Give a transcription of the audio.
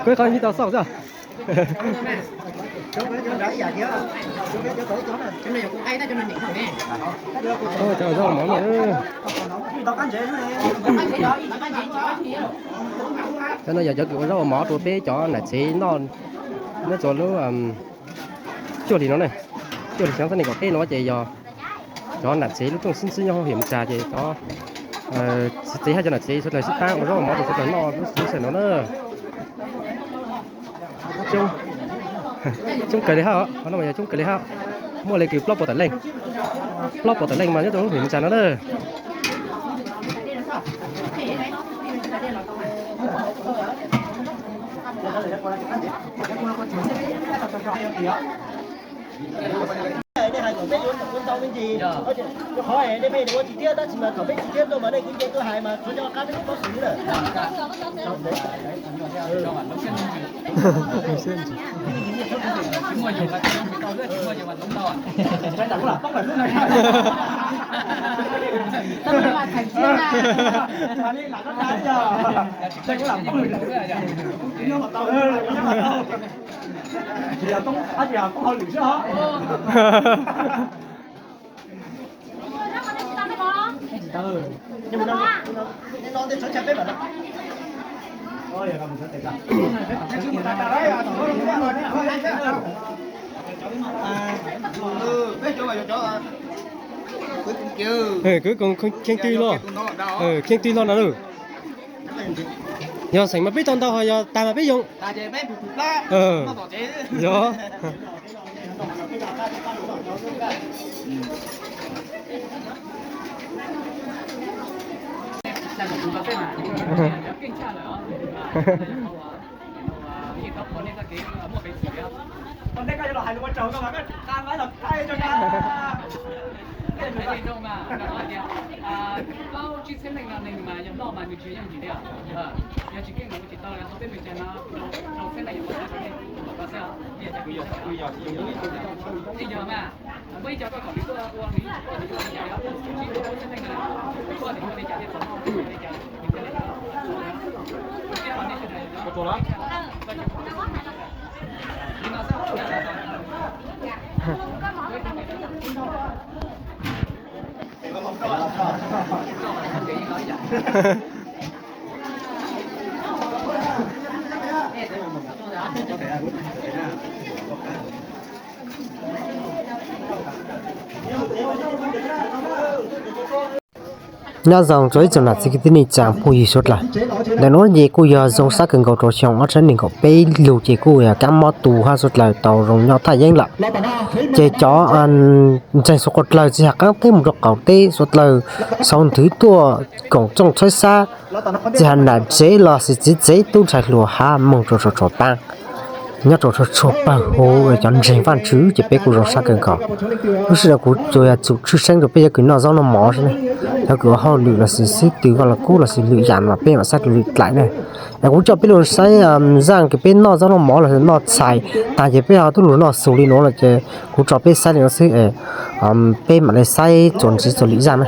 Koj qhov nyiv tau xauj xwb. Cov zaub mov no. Cov no yog cov kws ua zaub ua mov rau peb cov nam tsev noj nyob rau lub cuaj hlis no ne. Cuaj hlis xyoo ob txhiab nees nkaum peb no ces yog cov nam tsev lub rooj sib ntsib nyob hauv hiam Moos Tsa ces cov txiv tsev hab cov nam tsev sawv daws sib pab ua zaub ua mov rau sawv daws noj lub sij hawm no na. Coob kawg li hab, qhov no mas yog coob kawg li hab. Muaj li kws plaub puas tawm leej, plaub puas tawm leej mas nyob rau lub hiam Moos Tsa no na. Nej hais kom peb yuav ntau me ntsis, qhov nej pheej ua tsis tiab tab sis mas kom peb tsis tiab tuaj mas nej kuj nce tuaj hais mas tsuav cov qab peb lub pob xwm lawm. Kwv Koom Kheej Twg los, Kheej Twg los no lauj. Yog xeem mas peb tau ntau, ho yog tag mas peb yoo. Yog. Plaub tsib txhiab leej no neeg mas yog noj mas nws tsis yooj yim li. Yog tsis keej nws ua tsis tau li, tau peb pes tsawg no, rau txhiab leej yog ua tau xwb. Ib yog mas, muaj ib co koj kom nws tuaj ua nws ib tsis paub nws ua li cas li, tsis ua txhiab leej no, koj tias ua li cas thiaj txog noj li cas. Nyob zoo rau ib tsoom nam txiv kwv tij neej tsa phooj ywg suav dlawg. Ntawm nuav ces kuj yog zoo sab kawg nkaus rau xyoo ob txhiab nees nkaum peb lug ces kuj yog kab mob tu hab suav dlawg tau zoo nyob thaj yeeb lawm. Ces cov ntseeg suav dlawg tsis has qaab teb mus rau qaum teb, suav dlawg sau nthwv tuaj koom txooj txhawb sab, tsis has nam tsev los sis txiv tsev tub ntxhais hluas hab moog rau txhua txhua paab, nyob rau txhua txhua pawg huv cov ntseeg Vaajtswv ces peb kuj zoo sab kawg nkaus. Lub sij hawm no kuv tsuas yog tshwj xeeb rau peb cov kws noj zaub noj mov xwb na, cov kws ua hauj lwm los sis xib tw Vaaj Lug Kub los sis lwm yaam no peb mam saib rua lwm dlaim na. Es kuv coj peb lug saib zaaj kws peb noj zaub noj mov los sis noj txhais taag ces peb ho tub lug noj xus li nuav lawm ces kuv tso peb saib li nuav xwb, peb mam le saib txuas ntxiv txuas lwm zaaj na.